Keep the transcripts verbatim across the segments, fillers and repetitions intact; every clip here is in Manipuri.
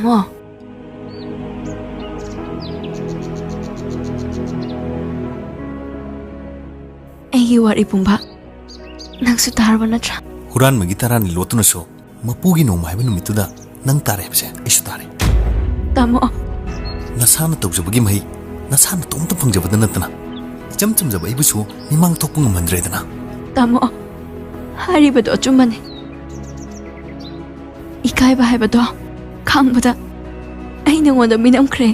ꯇꯥꯃꯣ, ꯑꯩꯒꯤ ꯋꯥꯔꯤ ꯄꯨꯝꯕ ꯅꯪꯁꯨ ꯇꯥꯔꯕ ꯅꯠꯇ꯭ꯔꯥ? ꯍꯨꯔꯥꯟꯕꯒꯤ ꯇꯔꯥꯅꯤ ꯂꯣꯠꯇꯨꯅꯁꯨ ꯃꯄꯨꯒꯤ ꯅꯣꯡꯃ ꯍꯥꯏꯕ ꯅꯨꯃꯤꯠꯇꯨꯗ ꯅꯪ ꯇꯥꯔꯦ ꯍꯥꯏꯕꯁꯦ ꯑꯩꯁꯨ ꯇꯥꯔꯦ꯫ ꯇꯥꯃꯣ, ꯅꯁꯥꯅ ꯇꯧꯖꯕꯒꯤ ꯃꯍꯩ ꯅꯁꯥ ꯅꯇꯣꯝꯇ ꯐꯪꯖꯕꯗ ꯅꯠꯇꯅ, ꯏꯆꯝ ꯆꯝꯖꯕ ꯑꯩꯕꯨꯁꯨ ꯃꯤꯃꯥꯡ ꯊꯣꯛꯄ ꯉꯝꯍꯟꯗ꯭ꯔꯦꯗꯅ꯫ ꯇꯥꯃꯣ, ꯍꯥꯏꯔꯤꯕꯗꯣ ꯑꯆꯨꯝꯕꯅꯤ꯫ ꯏꯀꯥꯏꯕ ꯍꯥꯏꯕꯗꯣ ꯈꯥꯡꯕꯗ ꯑꯩ ꯅꯉꯣꯟꯗ ꯃꯤꯅꯝꯈ꯭ꯔꯦ꯫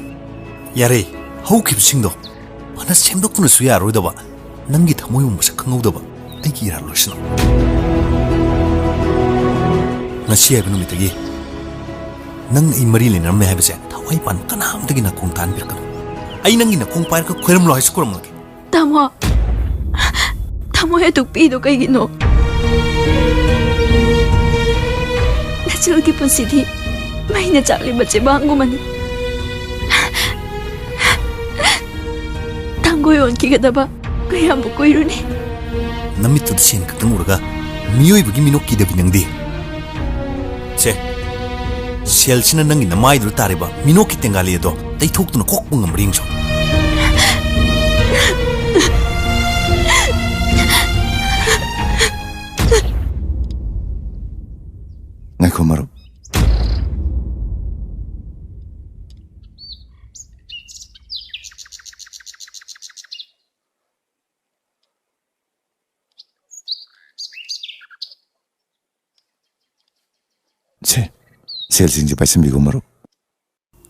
ꯌꯥꯔꯦ, ꯍꯧꯈꯤꯕꯁꯤꯡꯗꯣ ꯍꯥꯟꯅ ꯁꯦꯝꯗꯣꯛꯇꯨꯅꯁꯨ ꯌꯥꯔꯣꯏꯗꯕ ꯅꯪꯒꯤ ꯊꯃꯣꯏꯕꯨ ꯃꯁꯛ ꯈꯪꯍꯧꯗꯕ ꯑꯩꯒꯤ ꯏꯔꯥꯜ ꯂꯣꯏꯁꯤꯅ꯫ ꯉꯁꯤ ꯍꯥꯏꯕ ꯅꯨꯃꯤꯠꯇꯒꯤ ꯅꯪ ꯑꯩ ꯃꯔꯤ ꯂꯩꯅꯔꯝꯃꯦ ꯍꯥꯏꯕꯁꯦ ꯊꯋꯥꯏ ꯄꯥꯟꯕ ꯀꯅꯥꯝꯇꯒꯤ ꯅꯥꯀꯣꯡ ꯇꯥꯍꯟꯕꯤꯔꯛꯀꯅꯨ꯫ ꯑꯩ ꯅꯪꯒꯤ ꯅꯈꯣꯡ ꯄꯥꯏꯔꯒ ꯈꯣꯏꯔꯝꯂꯣ ꯍꯥꯏꯁꯨ ꯈꯨꯔꯝꯂꯒꯦ꯫ ꯇꯥꯃꯣ, ꯊꯃꯣꯏ ꯑꯗꯨꯛ ꯄꯤꯗꯣ ꯀꯩꯒꯤꯅꯣ? ꯅꯆꯜꯒꯤ ꯄꯨꯟꯁꯤꯗꯤ ꯃꯩꯅ ꯆꯥꯛꯂꯤꯕ ꯆꯦꯕꯥꯡꯒꯨꯝꯕꯅꯤ꯫ ꯇꯥꯡꯒꯣꯏ ꯑꯣꯟꯈꯤꯒꯗꯕ ꯀꯌꯥꯝꯕꯨ ꯀꯨꯏꯔꯨꯅꯤ? ꯅꯃꯤꯠꯇꯨꯗ ꯁꯦꯟ ꯈꯛꯇꯪ ꯎꯔꯒ ꯃꯤꯑꯣꯏꯕꯒꯤ ꯃꯤꯅꯣꯛ ꯀꯤꯗꯕꯤ ꯅꯪꯗꯤ꯫ ꯁꯦ, ꯁꯦꯜꯁꯤꯅ ꯅꯪꯒꯤ ꯅꯃꯥꯏꯗꯨꯗ ꯇꯥꯔꯤꯕ ꯃꯤꯅꯣꯛꯀꯤ ꯇꯦꯡꯒꯥꯂꯤ ꯑꯗꯣ ꯇꯩꯊꯣꯛꯇꯨꯅ ꯀꯣꯛꯄ ꯉꯝꯕ꯭ꯔꯥ ꯌꯦꯡꯁꯨ꯫ ꯉꯥꯏꯈꯣ ꯃꯔꯨꯞ꯫ ꯁꯦ, ꯁꯦꯜꯁꯤꯡꯁꯦ ꯄꯥꯏꯁꯟꯕꯤꯈꯣ ꯃꯔꯨꯞ꯫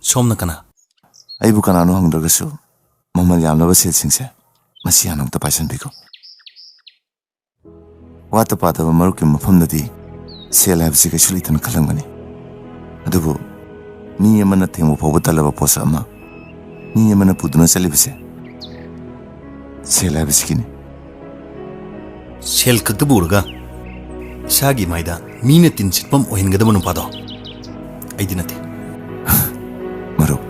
ꯁꯣꯝꯅ ꯀꯅꯥ? ꯑꯩꯕꯨ ꯀꯅꯥꯅꯣ ꯍꯪꯗ꯭ꯔꯒꯁꯨ ꯃꯃꯜ ꯌꯥꯝꯂꯕ ꯁꯦꯜꯁꯤꯡꯁꯦ ꯃꯁꯤ ꯍꯥꯟꯅ ꯑꯝꯇ ꯄꯥꯏꯁꯟꯕꯤꯈꯣ꯫ ꯋꯥꯠꯇ ꯄꯥꯗꯕ ꯃꯔꯨꯞꯀꯤ ꯃꯐꯝꯗꯗꯤ ꯁꯦꯜ ꯍꯥꯏꯕꯁꯤ ꯀꯩꯁꯨ ꯂꯩꯇꯅ ꯈꯜꯂꯝꯒꯅꯤ꯫ ꯑꯗꯨꯕꯨ ꯃꯤ ꯑꯃꯅ ꯊꯦꯡꯕ ꯐꯥꯎꯕ ꯇꯜꯂꯕ ꯄꯣꯠꯁꯛ ꯑꯃ ꯃꯤ ꯑꯃꯅ ꯄꯨꯗꯨꯅ ꯆꯠꯂꯤꯕꯁꯦ ꯁꯦꯜ ꯍꯥꯏꯕꯁꯤꯒꯤꯅꯤ꯫ ꯁꯦꯜ ꯈꯛꯇ ꯄꯨꯔꯒ ꯏꯁꯥꯒꯤ ꯃꯥꯏꯗ ꯃꯤꯅ ꯇꯤꯟ ꯁꯤꯠꯐꯝ ꯑꯣꯏꯍꯟꯒꯗꯕ ꯅꯨꯄꯥꯗꯣ ꯑꯩꯗꯤ ꯅꯠꯇꯦ꯫ ꯃꯔꯨꯞ,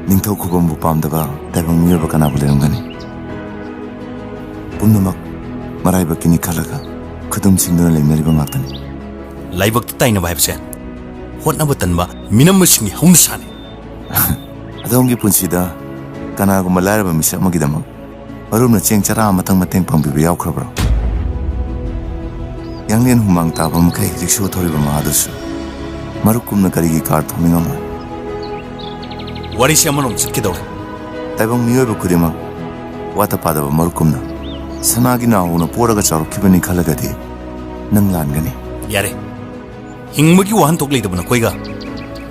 ꯅꯤꯡꯊꯧ ꯈꯨꯕꯝꯕꯨ ꯄꯥꯝꯗꯕ ꯇꯥꯏꯕꯪ ꯃꯤꯑꯣꯏꯕ ꯀꯅꯥꯕꯨ ꯂꯩꯔꯝꯒꯅꯤ? ꯄꯨꯝꯅꯃꯛ ꯃꯔꯥꯏꯕꯛꯀꯤꯅꯤ ꯈꯜꯂꯒ ꯈꯨꯗꯨꯝ ꯁꯤꯡꯗꯨꯅ ꯂꯩꯅꯔꯤꯕ ꯉꯥꯛꯇꯅꯤ꯫ ꯂꯥꯏꯕꯛꯇ ꯇꯥꯏꯅꯕ ꯍꯥꯏꯕꯁꯦ ꯍꯣꯠꯅꯕ ꯇꯟꯕ ꯃꯤꯅꯝꯕꯁꯤꯡꯒꯤ ꯍꯧꯅꯁꯥꯅꯤ꯫ ꯑꯗꯣꯝꯒꯤ ꯄꯨꯟꯁꯤꯗ ꯀꯅꯥꯒꯨꯝꯕ ꯂꯥꯏꯔꯕ ꯃꯤꯁꯛ ꯑꯃꯒꯤꯗꯃꯛ ꯃꯔꯨꯞꯅ ꯆꯦꯡ ꯆꯔꯥ ꯑꯃꯇꯪ ꯃꯇꯦꯡ ꯄꯥꯡꯕꯤꯕ ꯌꯥꯎꯈ꯭ꯔꯕ꯭ꯔꯣ? ꯌꯥꯡꯂꯦꯟ ꯍꯨꯃꯥꯡ ꯇꯥꯕ ꯃꯈꯩ ꯔꯤꯛꯁꯣ ꯊꯧꯔꯤꯕ ꯃꯍꯥꯗꯨꯁꯨ ꯃꯔꯨꯞꯀꯨꯝꯅ ꯀꯔꯤꯒꯤ ꯀꯥꯔ ꯊꯧꯅꯤꯡꯉꯝꯂꯣꯏ? ꯋꯥꯔꯤꯁꯦ ꯑꯃꯔꯣꯝ ꯆꯠꯀꯗꯧꯔꯦ꯫ ꯇꯥꯏꯕꯪ ꯃꯤꯑꯣꯏꯕ ꯈꯨꯗꯤꯡꯃꯛ ꯋꯥꯠꯇ ꯄꯥꯗꯕ ꯃꯔꯨꯞꯀꯨꯝꯅ ꯁꯅꯥꯒꯤ ꯅꯥꯎꯅ ꯄꯣꯔꯒ ꯆꯥꯎꯔꯛꯈꯤꯕꯅꯤ ꯈꯜꯂꯒꯗꯤ ꯅꯪ ꯂꯥꯟꯒꯅꯤ꯫ ꯌꯥꯔꯦ, ꯍꯤꯡꯕꯒꯤ ꯋꯥꯍꯟꯊꯣꯛ ꯂꯩꯇꯕ ꯅꯈꯣꯏꯒ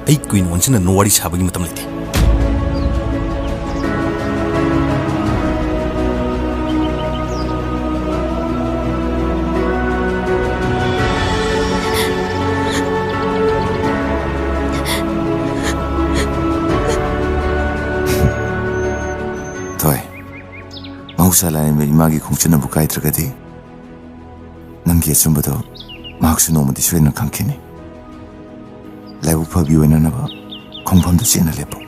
ꯑꯩ ꯀꯨꯏꯅ ꯑꯣꯟꯁꯤꯟꯅꯗꯨꯅ ꯋꯥꯔꯤ ꯁꯥꯕꯒꯤ ꯃꯇꯝ ꯂꯩꯇꯦ꯫ ꯊꯣꯏ, ꯃꯍꯧꯁꯥ ꯂꯥꯏꯔꯦꯝꯕꯤ ꯏꯃꯥꯒꯤ ꯈꯣꯡꯆꯠꯅꯕꯨ ꯀꯥꯏꯗ꯭ꯔꯒꯗꯤ ꯅꯪꯒꯤ ꯑꯆꯨꯝꯕꯗꯣ ꯃꯍꯥꯛꯁꯨ ꯅꯣꯡꯃꯗꯤ ꯁꯣꯏꯗꯅ ꯈꯪꯈꯤꯅꯤ꯫ ꯂꯥꯏꯕꯛ ꯐꯕꯤ ꯑꯣꯏꯅꯅꯕ ꯈꯣꯡꯐꯝꯗꯨ ꯆꯦꯠꯅ ꯂꯦꯞꯄꯨ꯫